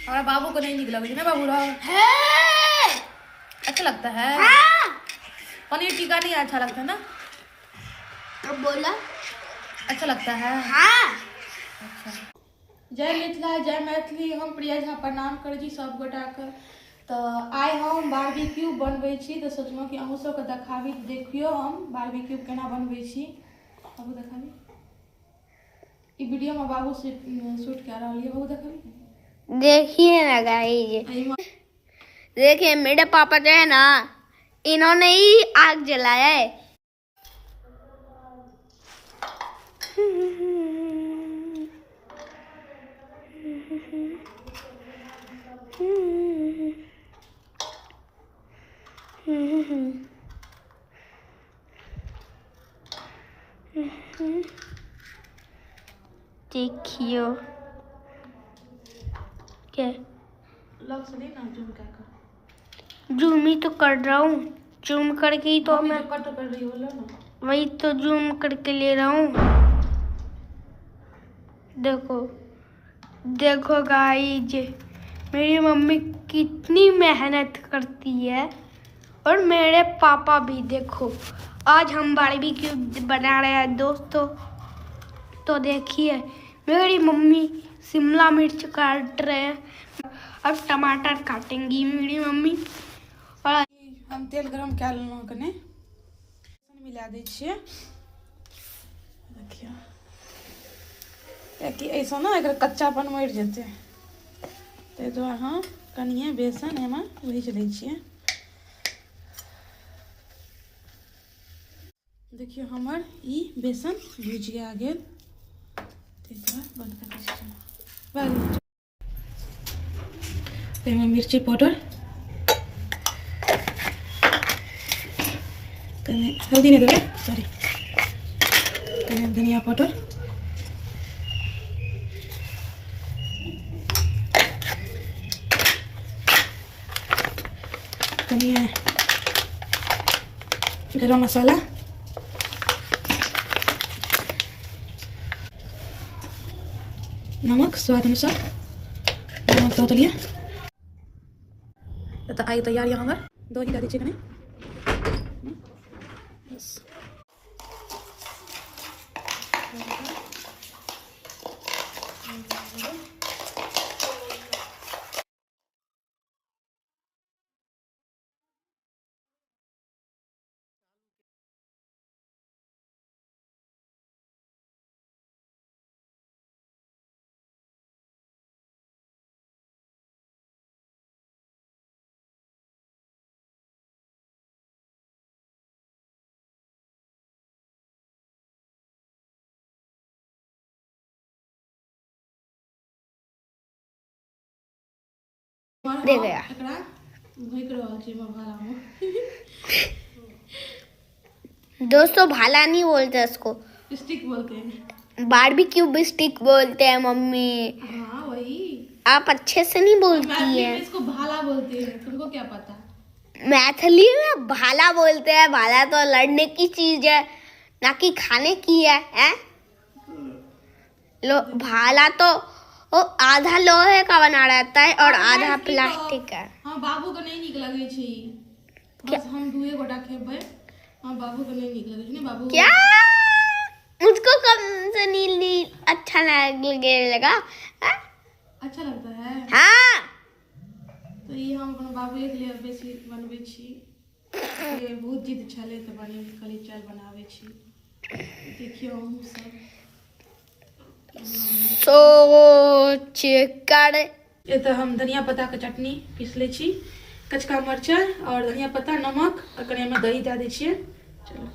हमारा बाबू को नहीं निक लगे ना बाबू रहा अच्छा लगता है। हाँ। पनीर टिक्का नहीं अच्छा लगता ना? अब बोला अच्छा लगता है। हाँ। अच्छा। जय मिथिला जय मैथिली। हम प्रिया झा प्रणाम करै छी सब गोटाके। तो आइ हम बारबेक्यू बनबै छी, तो सोचलहुँ कि अहूँ सबके देखाबी। देखियौ हम बारबेक्यू केना बनबै छी। बाबू देखाबी ई वीडियो में बाबू शूट कए रहल ये। बाबू देखाबी। देखिए ना गाइस, देखिए मेरे पापा जो है ना, इन्होंने ही आग जलाया है। देखियो क्या लग से नहीं ना जूम क्या कर, जूम ही तो कर रहा हूँ, जूम करके ही तो मैं कट कर रही हूँ ना, वही तो जूम करके ले रहा हूँ। देखो देखो गाइस, मेरी मम्मी कितनी मेहनत करती है और मेरे पापा भी। देखो आज हम बारबेक्यू बना रहे हैं दोस्तों। तो देखिए मेरी मम्मी शिमला मिर्च काट रहे हैं, अब टमाटर काटेंगी मेरी मम्मी। और हम तेल गरम कर लेलहुँ, कने मिला दै छियै। देखियौ कियाकि एहिसँ ने एकर कच्चापन मरि जेतै, ताहि दुआरे हम कनिए बेसन एहिमे भुजि दै छियै। देखियौ हमर ई बेसन भुजि गेल, ताहि दुआरे बंद कऽ दै छियै। एहिमे मिर्ची पाउडर, कने हल्दी नहीं देबै, सॉरी, कने धनिया पाउडर, कनिए गरम मसाला, नमक स्वाद अनुसार, नमक दऽ देलियै। तऽ आइ तैयार यऽ हमर। दही दऽ दै छियै कनि, बस। दे गया। दोस्तों भाला नहीं बोलते उसको, स्टिक बोलते हैं, बारबेक्यू स्टिक बोलते हैं मम्मी। हाँ वही, आप अच्छे से नहीं बोलती है। इसको भाला बोलते हैं, तुमको क्या पता? मैथिली में भाला बोलते हैं। भाला तो लड़ने की चीज है ना कि खाने की है, है? लो भाला तो वो आधा लोहे का बना रहता है और आधा प्लास्टिक का। हाँ बाबू के नहीं निक लगे छै, बस हम दुए गोटा खेबै। हाँ बाबू के नहीं निक लगे छै ने बाबू। क्या मुझको कम से नील नील अच्छा लगे लगा? अच्छा लगता है। हाँ तो ये हम अपन बाबू के लिए बेसी बनबै छी, बहुत जिद छलै तऽ बने कहली चल बनाबै छी। देखियौ हम सब सोच कर। ये तो हम धनिया पत्ता के चटनी पीस लै छी, कचका मरचाइ और धनिया पत्ता, नमक और कनि एहिमे दही दए दै छियै। चलो